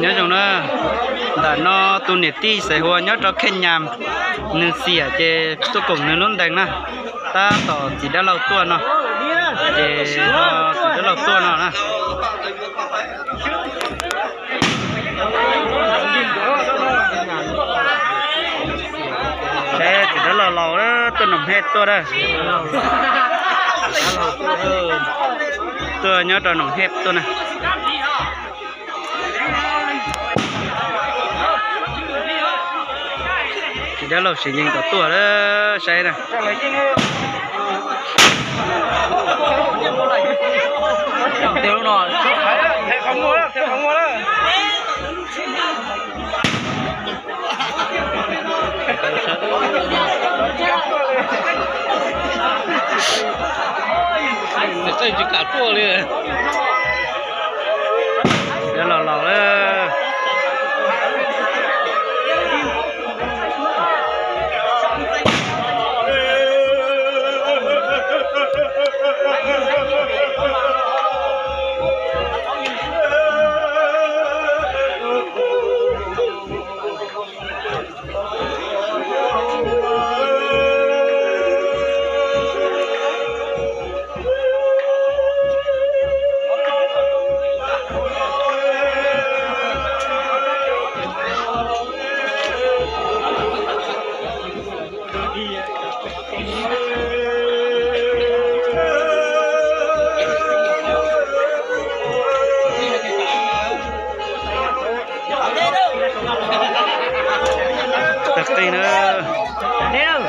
Nyob zoo na, ntawm no tus niam tij xaiv hua nyob rau Khej Nyas, nws xiam ces tuaj koom nws lub ntees na, tab tom txiv dab laug tuaj no, ces txiv dab laug tuaj no na. Saib txiv dab laug laus tuaj Noom Hej tuaj na. Tuaj nyob rau Noom Hej tuaj na. Txiv dab laug siv yees kom tuaj lawm saib na. Tsis kam tuaj li. Cov laus laus lawm. Tag qij na. Thiab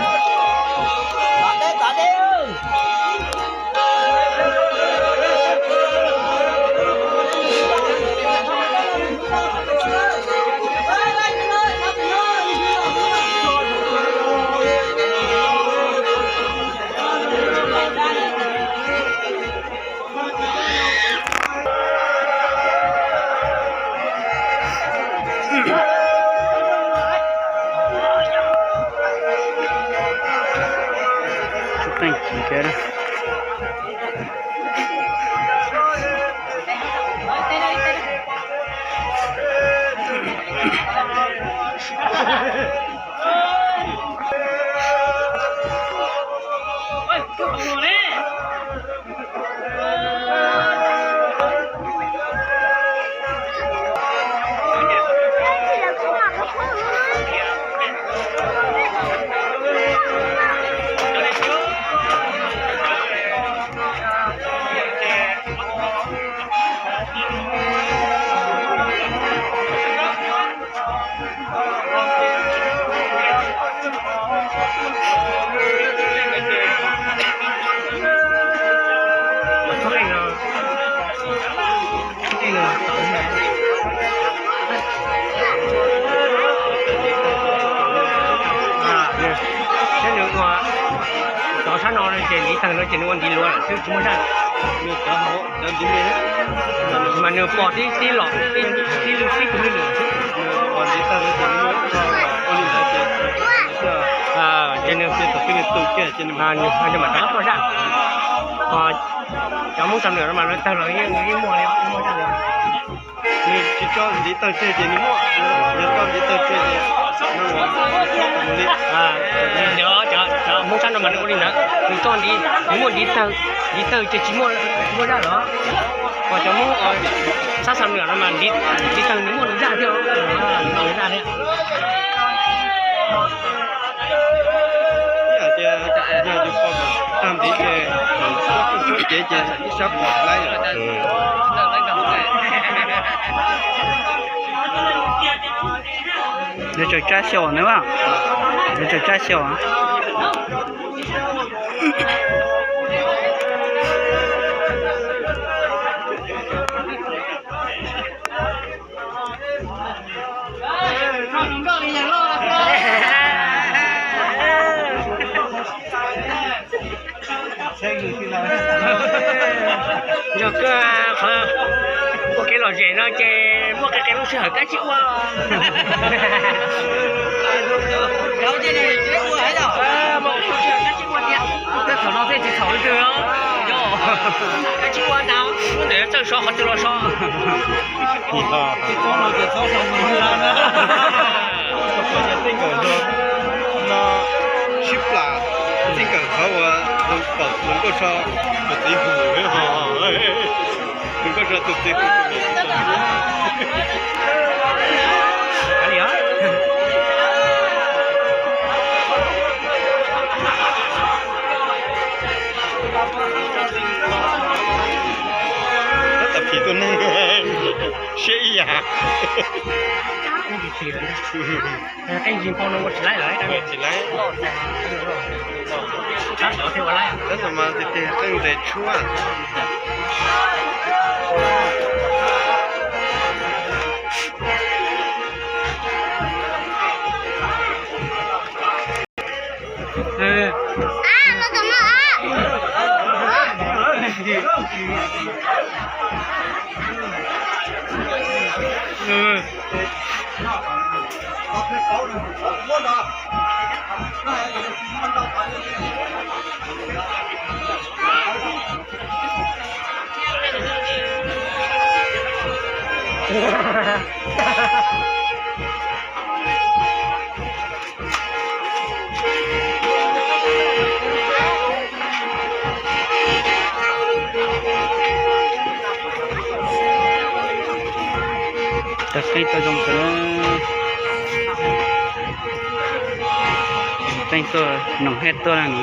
nws ua cov sab no ces ntiv tawg no ces nws ua ntiv luav lawm xwb tsis muaj zaj. Mas nws pom tib tib los tib lwg tib kws lwm xwb. Ces nws, nws mam rov toj zaj. Cov Hmoob Xam Nuam no mas lawv tawg los yeej muaj li, muaj zaj li. Nws tsis tso ntiv tawg tseg ces nws muaj, yog tso ntiv tawg tseg ces cov Hmoob sab no mas nws ua li ntawd, nws tso ntiv, nws muaj ntiv tawg, ntiv tawg ces tsis muaj, tsis muaj zaj los. Ho cov Hmoob sab Xam Nuam no mas ntiv tawg nws muaj zaj thiab, nws muaj zaj thiab. Yog yus pom tag ntiv ces, ces ib sab pom laib. Nws tseem tsab xyaum na, nws tseem tsab xyaum. Yog koj qhov ua kev lom zem no ces muaj qee qee lub sij hawm kab tsib ua. Muaj qee lub sij hawm kab tsib ua tiag. Tej thaum no tej tsis txhaum li twg os. Koj tsis ua ntau, lub ntawd txawj so qhov twg los so. Txij nkawm no sib plam, txij nkawm qhov uas pom hluas nkauj so tus txiv hu, hluas nkauj so tus txiv hu. Tab tom phim tus neeg siab ib yam. Qee ntsis npau no ua tsis laib lawm. Tsis laib. Tab tom mas tiag tiag qeej ntes tshuab. Tag qeej tau zoo kawg. Qeej tuaj, noom hej tuaj na.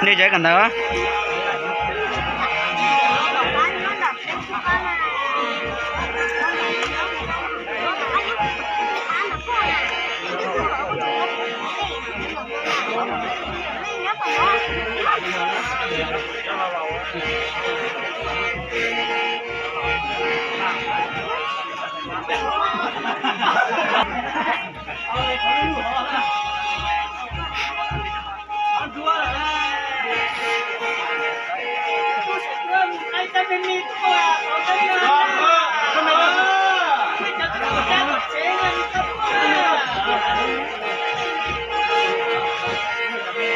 Nej cov kawm ntawv.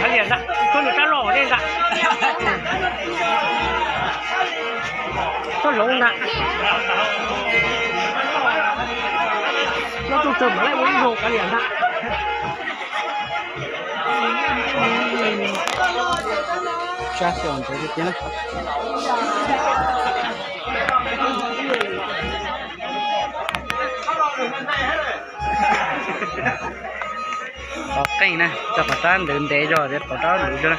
Kav liam ntag, koj nws rab loj li ntag. Koj hloov ntag. Koj tug tawg mam laij ua ib zaug kav liam ntag. Sab xyaw ntawd tiag tiag na. Pov qeej na, cov pov rab ntawd ntev zog, pov rab ntawd zog na.